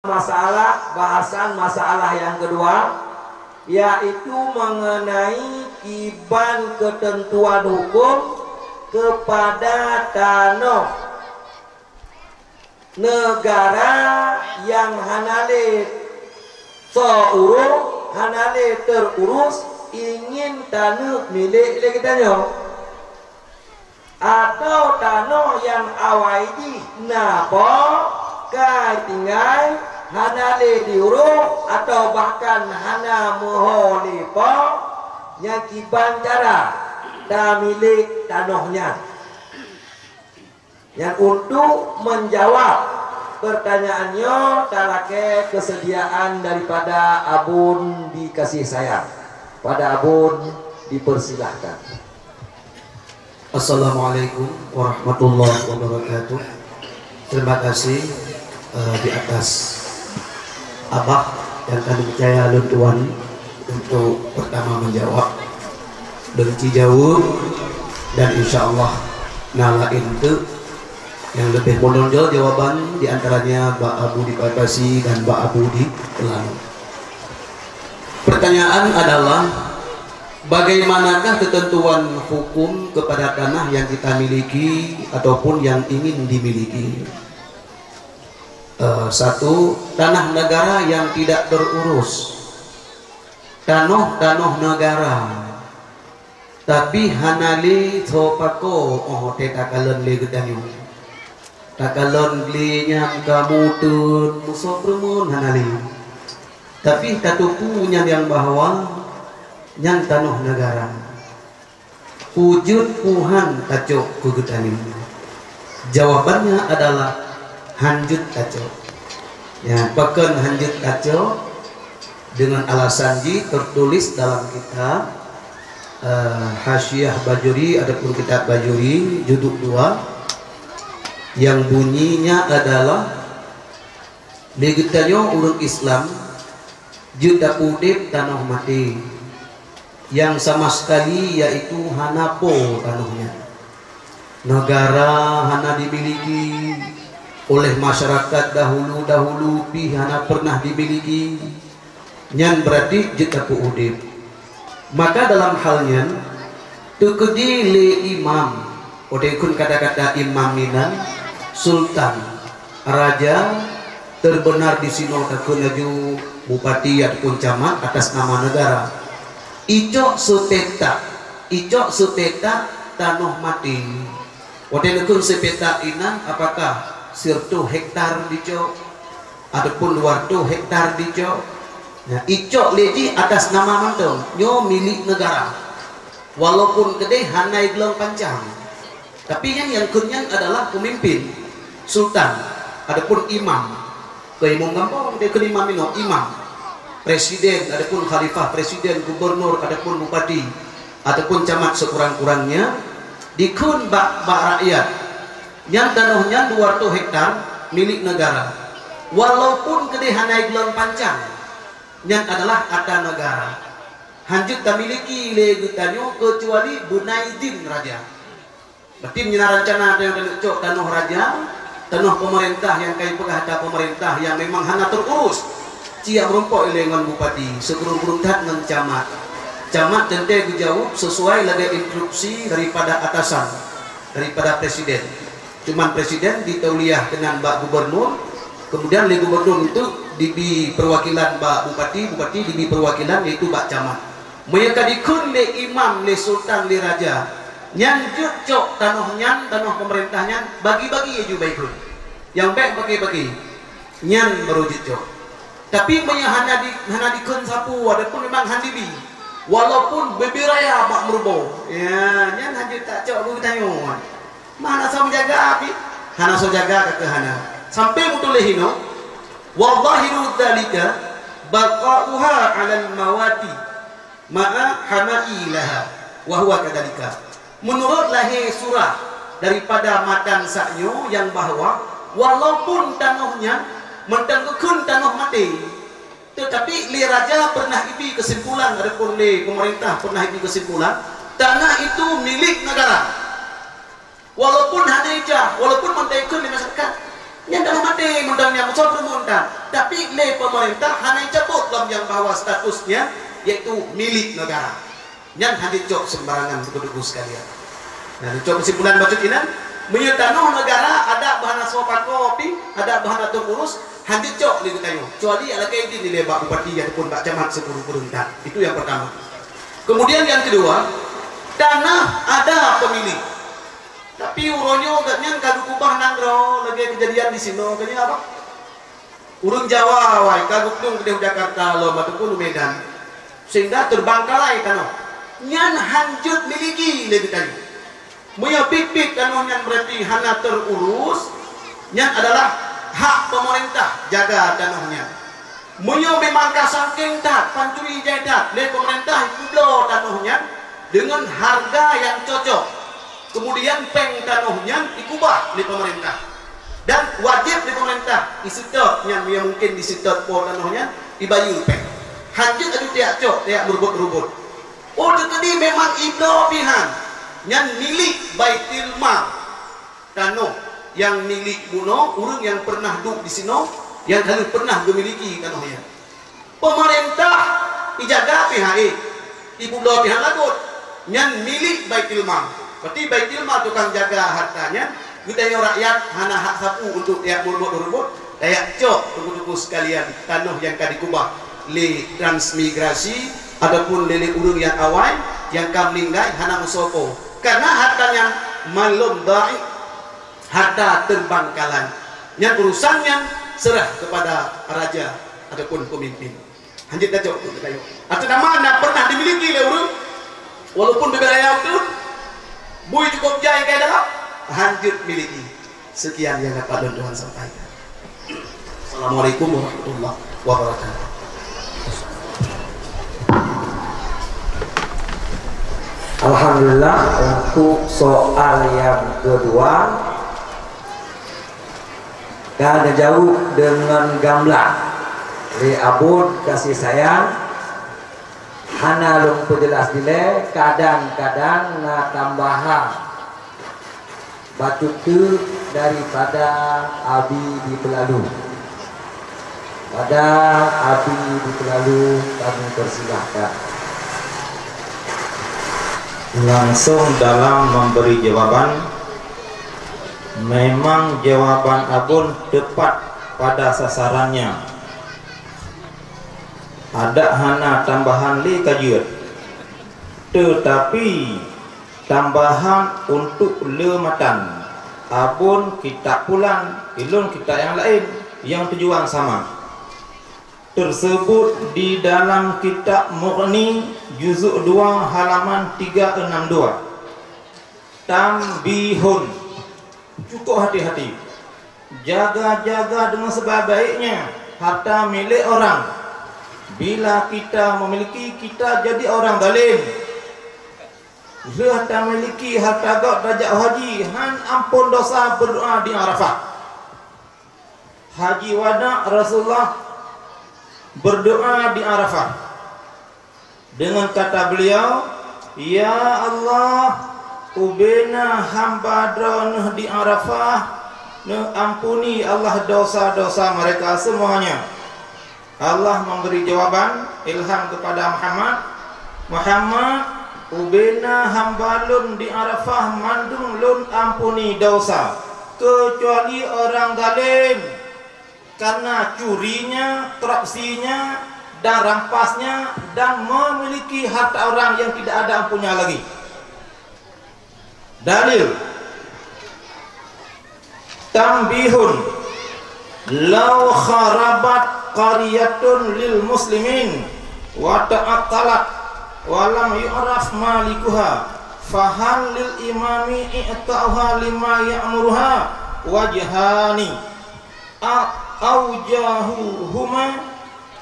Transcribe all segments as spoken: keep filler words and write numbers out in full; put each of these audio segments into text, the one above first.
Masalah, bahasan masalah yang kedua, yaitu mengenai kiban ketentuan hukum kepada tanoh negara yang hana lé soe urus, hana lé terurus, ingin taneuk milék lé geutanyoe. Atau tanoh nyang awai jih na po, ka tinggai, hana lé diurus, atau bahkan hana meuho lé po, nyan kiban cara tamilék tanoh nyan. Nyan untuk menjawab pertanyaan nyoe, talakée kesediaan daripada Abon dikasih sayang. Pada Abon dipersilahkan. Assalamualaikum warahmatullahi wabarakatuh. Terima kasih, eh, di atas Abah yang kami percaya lôn tuan untuk pertama menjawab. Lôn ci jaweueb dan insya Allah na laén teuk yang lebih menonjol jawaban di antaranya bak Abu di Pasi dan bak Abu di Teulaloe. Pertanyaan adalah, bagaimanakah ketentuan hukum kepada tanah yang kita miliki ataupun yang ingin dimiliki? Eh, satu, tanah negara yang tidak terurus. Tanoh-tanoh negara. Tapi hana lé soe pakoe óh watée takalon lé geutanyoe. Takalon lé nyan ka muteuen, musoh peurumoh hana lé. Tapi tateupeue nyan nyang bahwa nyan tanoh negara. Peue jeuet peue han tacok keu geutanyoe? Jawabannya adalah han jeuet tacok. Ya, pakon han jeuet tacok? Dengan alasan jih tertulis dalam kitab, eh, Hasyiah Bajuri ataupun kitab Bajuri juduk dua, yang bunyinya adalah, lé geutanyoe ureuëng Islam jeuet tapeuudeb tanoh maté, nyang sama sekali yaitu hana po tanoh nyan. Negara hana dimiliki, oleh masyarakat dahulu-dahulu pih hana pernah dimiliki, nyan berarti jeuet tapeuudeb. Maka dalam hal nyan, teukeudi lé imam, watée kheun kata-kata imam inan, sultan, raja, terbenar di sinoe takheun laju bupati ataupun camat atas nama negara. Icok seupetak, icok seupetak tanoh maté. Watée neukheun seupetak inan, apakah sireutôh hektar dicok? Ataupun dua reutôh hektar dicok. Nah, icok lé jih atas nama mantong, nyoe milék negara. Walaupun keudeh hana iglong pancang. Tapi nyan nyang kheun nyan adalah pemimpin, sultan, ataupun imam. Keu imum gampông, dia kheun imam inoe, imam. Presiden, ataupun khalifah presiden, gubernur, ataupun bupati, ataupun camat sekurang-kurangnya, dikheun bak, bak rakyat. Nyan tanoh nyan dua reutôh hektar milék negara. Walaupun keudeh hana iglong pancang, nyan adalah atra negara. Han jeuet tamiliki lé geutanyoe keucuali beuna idin raja. Berarti meunyoe na rencana nyang taneuk cok tanoh raja, tanoh pemerintah nyang ka ipeugah atra pemerintah nyang memang hana terurus, ciyak meurumpok ilée ngon bupati, sikureueng-kureueng that ngon camat. Camat teuntée geujaweueb sesuai lagée instruksi daripada atasan, daripada presiden. Cuman presiden ditauliah keunan bak gubernur, kemudian lé gubernur itu dibi perwakilan bak bupati, bupati dibi perwakilan yaitu bak camat. Meunyoe ka dikheun lé imam, lé sultan, lé raja, nyan jeuet cok tanoh nyan, tanoh pemerintah nyan, bagi-bagi laju bak ikheun. Nyang bék bagi-bagi, nyan baru jeuet cok. Tapi meunyoe hana di, hana dikheun sapeue, walaupun memang han dibi, walaupun bubé raya bak meurubo, ya, nyan han jeuet tacok keu geutanyoe. Hana soe meujaga pih, hana soe jaga ka keuh hana. Sampai meutuléh inoe, "Wa zahiru dzalika baqa'uha 'alal mawati ma'a hama'i laha, wa huwa kadzalika." Meunurot lahé surah daripada matan sak nyoe nyang bahwa walaupun tanoh nyan mantong geukheun tanoh maté, teutapi lé raja pernah ibi keusimpulan ataupun lé pemerintah pernah ibi keusimpulan, tanah itu milék negara. Walaupun hana ijah, walaupun mantong ikheun lé masyarakat. Nyan tahu maté mantong nyang musoh teumun tan. Tapi lé pemerintah hana cabot lom nyang bahwa status nyan yaitu milik negara. Nyan hana cok sembarangan teungku-teungku sekalian. Nah, cok kesimpulan bacut inan, meunyoe tanoh negara adak bahana soe pakoe pih, adak bahana teungurus, hana cok lé geutanyoe. Kecuali alakée idin lé bak bupati ataupun bak camat sekureueng-kureueng tan. Itu yang pertama. Kemudian yang kedua, tanah ada pemilik. Tapi uroe nyoe gobnyan ka geukubah nanggroe lagée keujadian di sinoe keunyan apa? Ureuëng Jawa awai ka geuplueng keudeh u Jakarta lom ataupun u Medan, sehingga terbangkalai tanoh nyan hanjeuet miliki lé geutanyoe. Meunyoe pit-pit tanoh nyan berarti hana terurus, nyan adalah hak pemerintah jaga tanoh nyan. Meunyoe memang ka sangkeng that pancuri jai that lé pemerintah jibloe tanoh nyan deungon harga nyang cocok, kemudian péng tanoh nyan jikubah lé pemerintah, dan wajéb lé pemerintah jiseutôt nyan, meunyoe mungken jiseutôt po tanoh nyan, jibayeue péng. Hanjeuet laju tajak cok, tajak meureubuet-reubuet. Oh, teukeudi memang jibloe pih han, nyan milik Baitul Mal. Tanoh nyang milik bunoe ureuëng nyang pernah duek di sinoe, nyang ka lheueh pernah geumiliki tanoh nyan. Pemerintah jijaga pih han, jibloe pih han lagot. Nyan milik Baitul Mal. Berarti Baitul Mal tukang jaga harta nyan, geutanyoe rakyat hana hak sapeue untuk tajak meureubuet-reubuet, tajak cok teungku-teungku sekalian tanoh nyang ka jikubah lé transmigrasi ataupun lé, lé ureuëng nyang awai nyang ka meuninggai hana meusopo. Karena harta nyan malum dha'i, harta terbangkalai. Nyan urusan nyan serah kepada raja ataupun pemimpin. Hanjeuet tajak keu geutanyoe. Atawa nama na pernah dimiliki lé ureuëng, walaupun bubé raya uteuen, bui cukup jai kai dalam, hanjeuet miliki. Sekian yang dapat lôn tuan sampaikan. Assalamualaikum warahmatullahi wabarakatuh. Alhamdulillah, untuk soal yang kedua, ka geujaweueb deungon gamblang lé Abon kasih sayang. Hana lôn peujeulaih dilée, kadang-kadang na tambahan bacut teuk daripada Abi di Peulalu. Pada Abi di Peulalu, kami persilahkan. Langsung dalam memberi jawaban, memang jawaban Abon tepat pada sasarannya. Adak hana tambahan lé ka jeuet, teutapi tambahan untuk le matan, Abon kitab pulan, ilôn kitab nyang laén nyang tujuan sama. Tersebut di dalam kitab Mughni juzuk dua halaman tiga enam dua. Tambihun. Cukup hati-hati. Jaga-jaga dengan sebaik-baiknya harta milik orang. Bila kita memiliki, kita jadi orang zalim. Lheueh tamiliki harta gob tajak haji, han ampon dosa berdoa di Arafah. Haji wada Rasulullah berdoa di Arafah. Dengan kata beliau, "Ya Allah, ubena hamba Droeneueh di Arafah, neuampuni Allah dosa-dosa mereka semuanya." Allah memberi jawaban ilham kepada Muhammad, "Muhammad, ubena hamba Lôn di Arafah mandum Lôn ampuni dosa, kecuali orang zalim." Karena curinya, korupsinya, dan rampasnya, dan memiliki harta orang yang tidak ada ampunnya lagi. Dalil. Tambihun. Lau kharabat qaryatun lil muslimin wa ta'attalat wa lam yu'raf malikuha, fahal lil imami i'ta'uha lima ya'muruha? Wajhani. Au-, aujahuhuma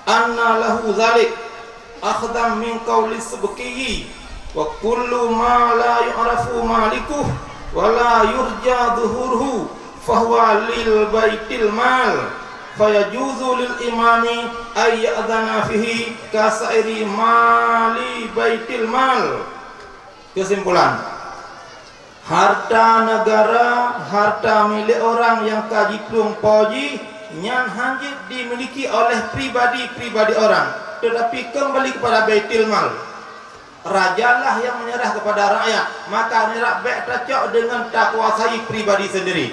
anna lahu dzalik, akhdan min qauli Subki, "Wa kullu ma la yu'rafu malikuh wa la yurja zuhuruhu fahuwa lil baitil mal, fayajuzu lil imami ay ya'dzana fihi ka sa'iri mali baitil mal." Kesimpulan, Harta negara, harta milék orang nyang ka jiplueng po jih, nyan hana jeuet dimiliki oleh pribadi-pribadi orang, tetapi kembali kepada Baitul Mal. Rajalah yang menyerah kepada rakyat, maka rakyat bék tacok dengan takuasai pribadi sendiri.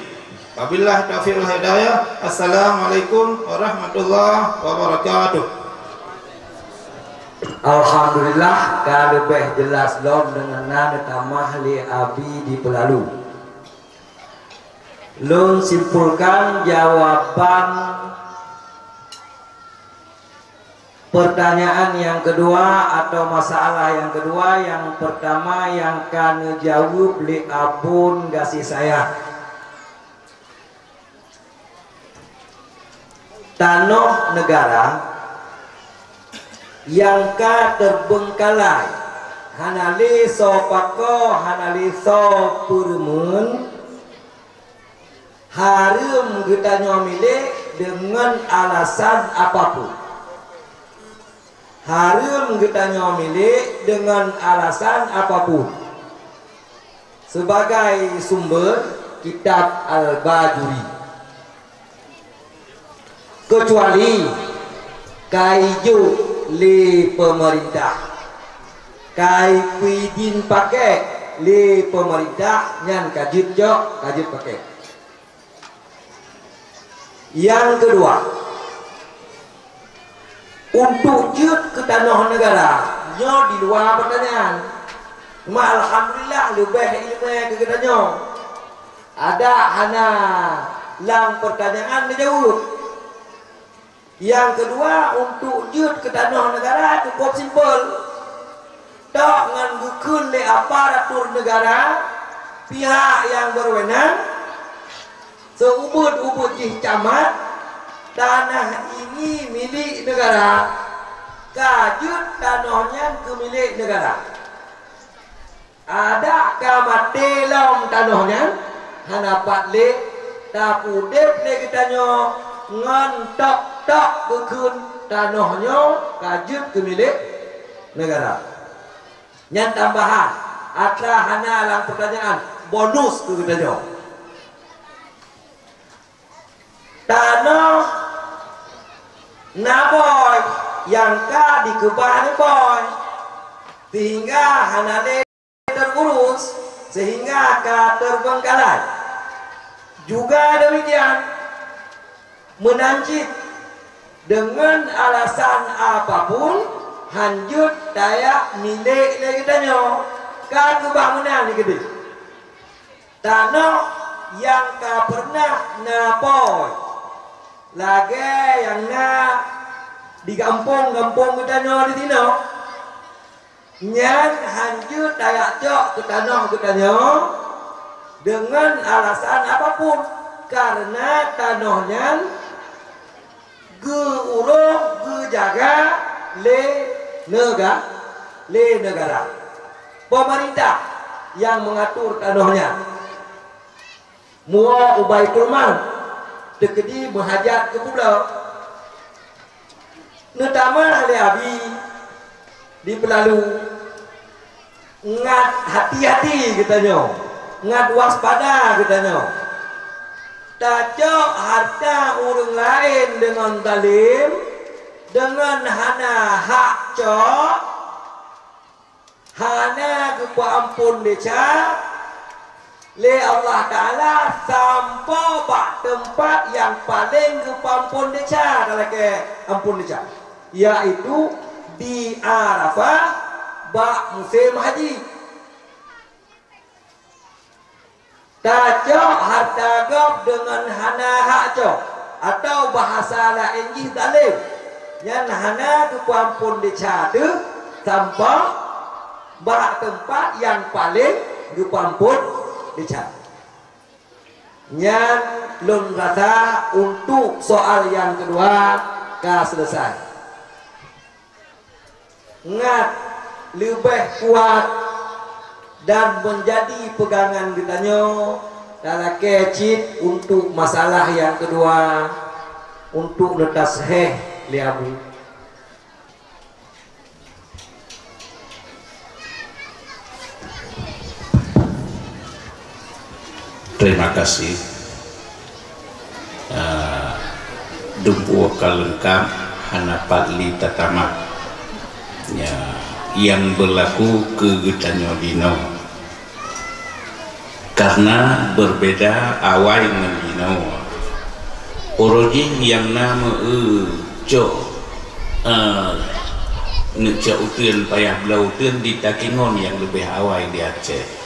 Wabillahi taufiq wal hidayah. Assalamualaikum warahmatullahi wabarakatuh. Alhamdulillah, ka leubeh jeulaih lom deungon na neutamah lé Abi di Peulalu. Lôn simpulkan jawaban pertanyaan nyang keudua atau masalah nyang keudua, nyang peurtama nyang ka neujaweueb lé Abon Gaséh Sayang. Tanoh neugara nyang ka teubeungkalai, hana lé soe pakoe, hana lé soe peureumeuen, hareuem geutanyoe milék deungon alasan apapun. Hareuem geutanyoe milék deungon alasan apapun. Sibagai sumber, kitab Al-Bajuri. Keucuali ka ijok lé peumeurintah, ka ipeuidin pakék lé peumeurintah, nyan ka jeuet cok, ka jeuet pakék. Nyang keudua, untuk jeuet keu tanoh neugara, nyoe di luwa peurtanyaan. Cuma alhamdulillah leubeh iéleumé keu geutanyoe. Adak hana lam peurtanyaan neujaweueb. Nyang keudua, untuk jeuet keu tanoh neugara cukôp simpel. Tok ngon geukheun lé aparatur neugara, pihak nyang beurwenang, seuubeuet-ubeuet jih camat, tanah ini milék neugara, ka jeuet tanoh nyan keu milék neugara. Adak ka maté lom tanoh nyan, hana pat lé, tapi udeb lé geutanyoe ngon tok-tok geukheun tanoh nyoe ka jeuet keu milék neugara. Nyan tambahan, atra hana lam peurtanyaan, bonus keu geutanyoe. Tanoh na boy nyang ka dikeubah lé boy, sehingga hana lé teururus, sehingga ka teubeungkalai. Juga demikian, meunan cit, deungon alasan apapun, hanjeuet tajak milék lé geutanyoe, ka keubah meunan di keudeh. Tanoh nyang ka peureunah na poe, lagée nyang na di gampông-gampông geutanyoe di sinoe, nyan hanjeuet tajak cok keu tanoh geutanyoe deungon alasan apapun, kareuna tanoh nyan geuurôh geujaga lé neuga-, lé neugara. Peumeurintah nyang meungatur tanoh nyan. Muwoe u Baitul Mal, teukeudi meuhajat keu peubloe. Neutamah lé Abi di peulalu, ngat hati-hati geutanyoe, ngat waspada geutanyoe. Tacok hareuta ureuëng laén deungon zalem, deungon hana hak cok, hana geupeuamphon desya lé Allah Taala sampoe bak teumpat nyang paleng geupeuamphon desya, talakée amphon desya, yaitu di Arafah bak musém haji. Tacok hareuta gob deungon hana hak cok, atawa bahasa laén jih zalem, nyan hana geupeuamphon desya teuh sampoe bak teumpat nyang paleng geupeuamphon desya. Nyan lôn rasa untuk soal nyang keudua ka seuleusoe. Ngat leubeh kuat dan meunjadi peugangan geutanyoe talakée cit untuk masalah nyang keudua, untuk neutaseuhéh lé Abu. Terima kasih. Ah, dumpeue ka leungkab, hana pat lé tatamat. Ya, nyang beulaku keu geutanyoe jinoe. Karena berbeda awai ngon jinoe. Uroe jih nyang na meu-eu cok, eh, neucok uteuen payah bloe uteuen di Takengon nyang leubeh awai di Aceh.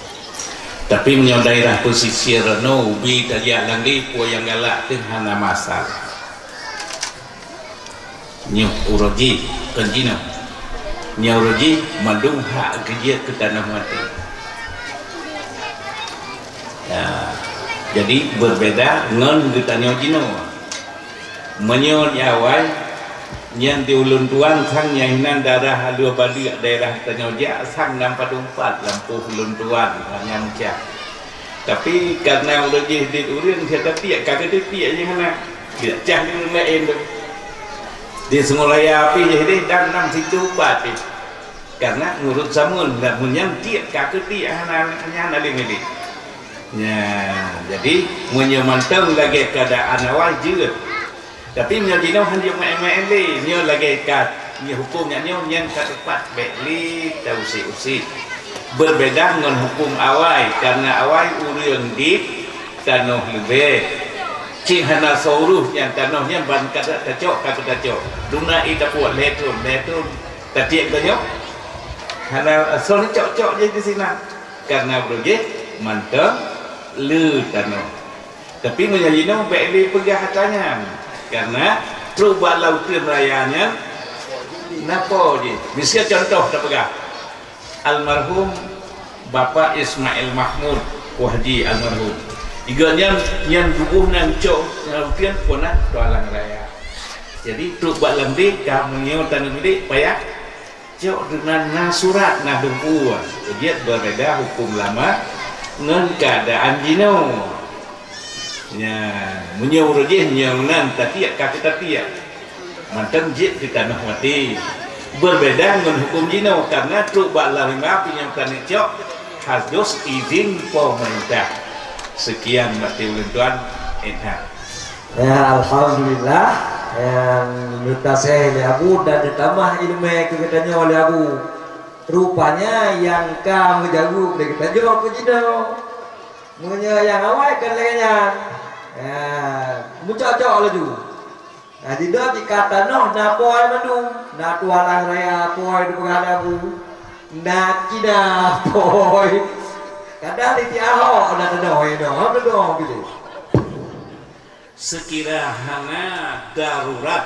Tapi meunyoe daerah pesisir nyoe, ubi tajak lam di peue nyang galak teuh hana masalah. Nyoe uroe jih, kon jinoe. Nyoe uroe jih mandum hak geujeuet keu tanoh maté. Ya, jadi berbeda ngon geutanyoe jinoe. Meunyoe di awai, nyan di ulôn tuan sang nyang inan darah alue badeuk daerah tanyoe jak sang lam padum pat lampôh ulôn tuan nyang meucah. Tapi karena ulôn jih dit ureueng siat tiek ka geuti tiek nyang hana. Tiek cah di ureueng laén tu. Di Sungai Raya pih jih deh dan nam situ pat pih. Karena ngurut samun dan mun nyang tiek ka geuti hana hana lé milék. Nya, jadi meunyoe mantong lagèe keadaan awai jeuet. Tapi meunyoe jinoe han jeuet maén-maén lé, nyoe lagèe ka, nyoe huköm nyan nyoe nyang ka teupat bèk lé tausik-usik. Berbeda ngon huköm awai, karena awai ureueng dit tanoh leubeh. Cit hana soe ureueng nyan tanoh nyan ban ka tacok, ka tacok. Duna ie tapuet lhèe thon, lhèe thon tatiek tanyoe. Hana soe cok-cok jih di sinan. Karena beureuguih mantong le tanoh. Tapi meunyoe jinoe bèk lé peugah ata nyan, karena trok bak lam uteuen raya nyan na po jih. Miseue contoh tapeugah, almarhum Bapak Ismail Mahmud Puhaji almarhum. Iga nyan, nyan tuboh nan cok lam uteuen puna tualang raya. Jadi trok bak lam deh ka meunyoe taneuh milék payah cok deungon na surat na dumpeue, jeuet beureda huköm lama ngon keuadaan jinoe. Nya, meunyoe uroe jih nyang nan tatiek ka tatiek, mantong jeuet keu tanoh maté. Berbeda ngon huköm jinoe, karena trok bak lam rima pinyang taneuh cok harus izin pemerintah. Sekian bak ulôn tuan, enhak. Ya, alhamdulillah. Nyang neutaseh lé Abu dan neutamah ileumèe keu geutanyoe lé Abu. Rupanya nyang ka meujaweueb lé geutanyoe keu jinoe. Meunyoe nyang awai kan lagèe nyan. Ya, meucok-cok laju. Nah, jinoe di ka tanoh na poi mandum. Na tualang raya poi dipeugah lé Abu. Na Cina poi. Kadang di Ahok na tanoh inoe, tanoh bilék. Seukira hana darurat,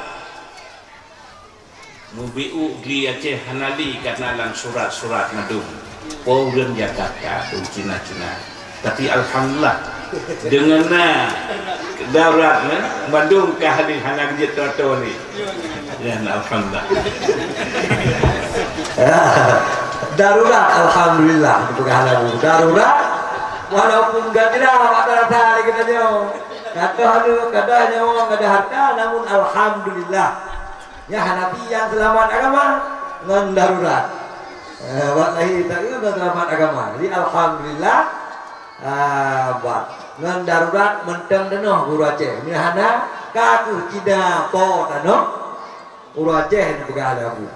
mubiu gli Aceh hana li kana lam surat-surat mandum. Po ureueng Jakarta, ureueng Cina-Cina. Tapi alhamdulillah, deungon na darurat nyan, mandum ka hana geujeuet toto lé. Nyan alhamdulillah. Darurat, alhamdulillah, dipeugah laju. Darurat, walaupun gadra bak rasa lé geutanyoe. Ka toh aneuk, ka toh nyawa, ka toh harta, namun alhamdulillah. Nyan hana pih nyang seulamat agama ngon darurat. Eh, bak lahé taeu ngon seulamat agama. Jadi alhamdulillah, ah, bak ngon darurat mantong tanoh Guru Aceh. Meunyoe hana, ka keuh Cina po tanoh Guru Aceh neupeugah lé Abu.